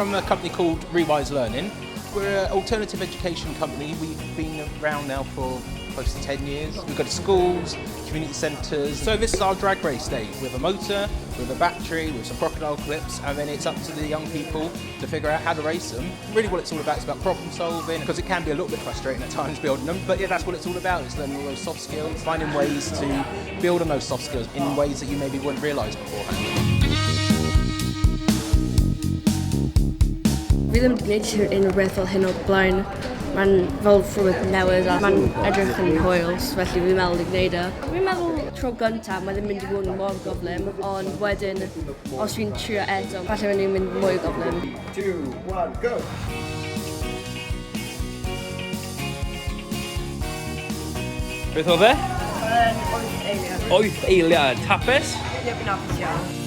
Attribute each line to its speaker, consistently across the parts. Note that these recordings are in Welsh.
Speaker 1: from a company called Rewise Learning. We're an alternative education company. We've been around now for close to 10 years. We've got schools, community centres. So this is our drag race day with a motor, with a battery, with some crocodile clips, and then it's up to the young people to figure out how to race them. Really what it's all about is about problem solving, because it can be a little bit frustrating at times building them, but yeah, that's what it's all about, it's learning all those soft skills, finding ways to build on those soft skills in ways that you maybe wouldn't realise beforehand.
Speaker 2: Fi ddim wedi gwneud unrhyw beth fel hyn o'r blaen. Mae'n fel rhywbeth newydd a mae'n edrych yn hwyl, felly fi'n meddwl i gwneud e. Fi'n meddwl tro gyntaf mae ddim mynd i fod yn mor gyflym, ond wedyn os fi'n trio eto, falle mae'n mynd mwy gyflym.
Speaker 3: 2, 1, go!
Speaker 4: Beth oedd e?
Speaker 5: Yn 8 eiliad.
Speaker 4: 8 eiliad. Hapus?
Speaker 5: Ie, fi'n hapus iawn.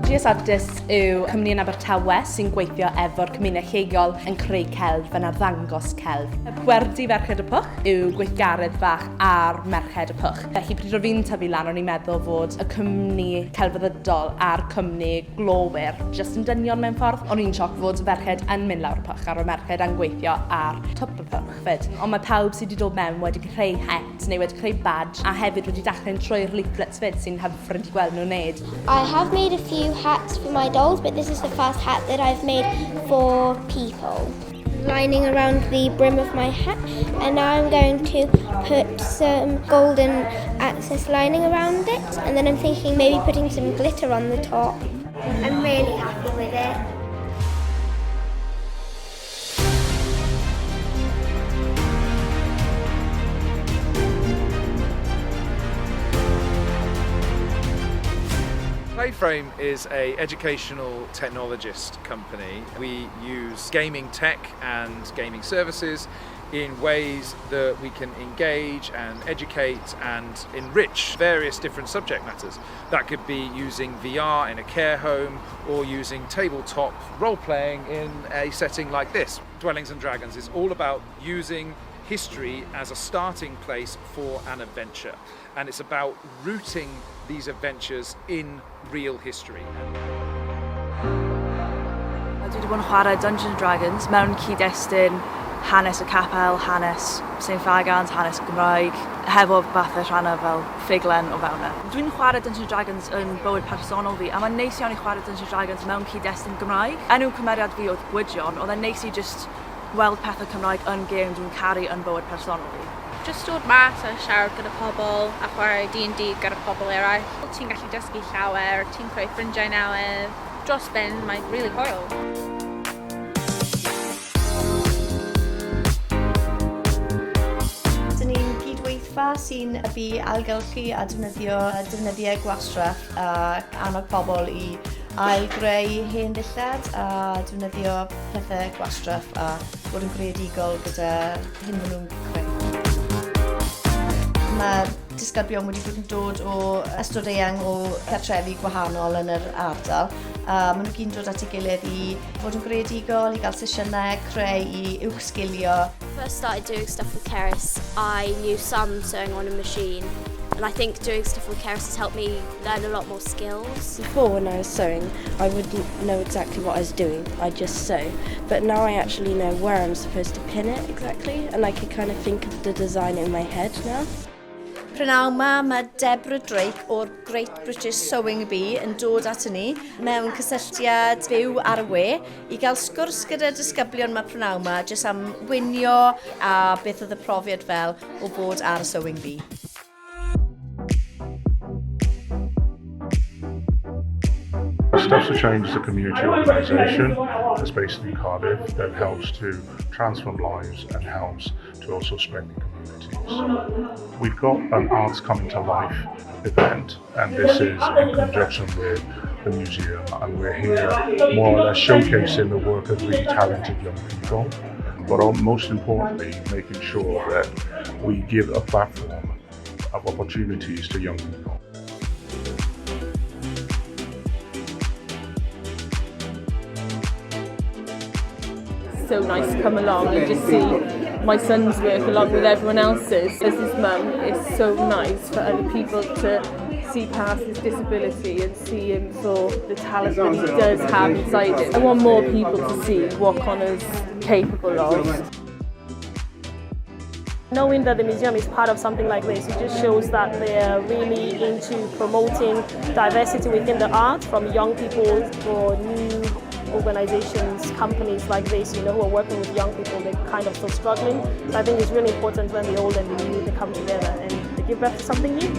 Speaker 6: GS Artists yw cwmni yn Abertawe sy'n gweithio efo'r cymuned lleol yn creu celf yn arddangos celf. Pwerdy Ferched y Pwch yw gweithgaredd fach ar Merched y Pwch. Felly pryd o fi'n tyfu lan o'n i'n meddwl fod y cwmni celfyddydol a'r cwmni glowyr jyst yn dynion mewn ffordd. O'n i'n sioc fod ferched yn mynd lawr y pwch a'r merched yn gweithio ar top y pwch fyd. Ond mae pawb sydd wedi dod mewn wedi creu het neu wedi creu badge a hefyd wedi darllen trwy'r leaflets fyd sy'n hyfryd i gweld nhw'n neud.
Speaker 7: I have made a few hats for my dolls, but this is the first hat that I've made for people. Lining around the brim of my hat, and now I'm going to put some golden access lining around it, and then I'm thinking maybe putting some glitter on the top. I'm really happy with it.
Speaker 8: Playframe is a educational technologist company. We use gaming tech and gaming services in ways that we can engage and educate and enrich various different subject matters. That could be using VR in a care home or using tabletop role-playing in a setting like this. Dwellings and Dragons is all about using history as a starting place for an adventure. And it's about rooting these adventures in real history.
Speaker 9: Dwi wedi bod yn chwarae Dungeons and Dragons mewn cyd-destun hanes y capel, hanes St Fagans, hanes Gymraeg, hefo fath o rhannau fel ffuglen o fewn e. Dwi'n chwarae Dungeons and Dragons yn bywyd personol fi, a mae'n neis iawn i chwarae Dungeons and Dragons mewn cyd-destun Gymraeg. Enw cymeriad fi oedd Gwydion, oedd e'n neis i just weld pethau Cymraeg yn gêm dwi'n caru yn bywyd personol fi.
Speaker 10: Just dod mas a siarad gyda pobl a chwarae D&D gyda pobl eraill. Ti'n gallu dysgu llawer, ti'n creu ffrindiau newydd. Dros ben, mae'n really hwyl.
Speaker 11: Dyn ni'n gydweithfa sy'n hybu ailgylchu a defnyddio defnyddiau gwastraff a annog pobl i ail-greu hen ddillad a defnyddio pethau gwastraff a bod yn greadigol gyda hyn maen nhw'n creu. Mae disgyblion wedi bod yn dod o ystod eang o cartrefi gwahanol yn yr ardal a maen nhw gyd yn dod at ei gilydd i fod yn greadigol, i gael sesiynau, creu, i uwchsgilio.
Speaker 12: First started doing stuff with Keris, I knew some sewing on a machine, and I think doing stuff with Keris has helped me learn a lot more skills.
Speaker 2: Before, when I was sewing, I wouldn't know exactly what I was doing, I'd just sew. But now I actually know where I'm supposed to pin it exactly, and I can kind of think of the design in my head now.
Speaker 11: Prynawn ma, mae Deborah Drake o'r Great British Sewing Bee yn dod at ni mewn cysylltiad byw ar y we i gael sgwrs gyda disgyblion ma prynawn ma jyst am winio a beth oedd y profiad fel o bod ar y Sewing Bee.
Speaker 13: Steps for Change is a community organisation that's based in Cardiff that helps to transform lives and helps to also strengthen communities. We've got an Arts Coming to Life event, and this is in conjunction with the museum, and we're here more or less showcasing the work of really talented young people, but most importantly making sure that we give a platform of opportunities to young people.
Speaker 14: So nice to come along and just see
Speaker 3: My son's work along with everyone else's. As his mum, it's so nice for other people to see past his disability and see him for the talent that he does have inside him. I want more people to see what Connor's capable of.
Speaker 14: Knowing that the museum is part of something like this, it just shows that they're really into promoting diversity within the arts, from young people for new organizations, companies like this, who are working with young people, they're kind of still struggling. So I think it's really important when the old and the new, they come together and they give birth to something new.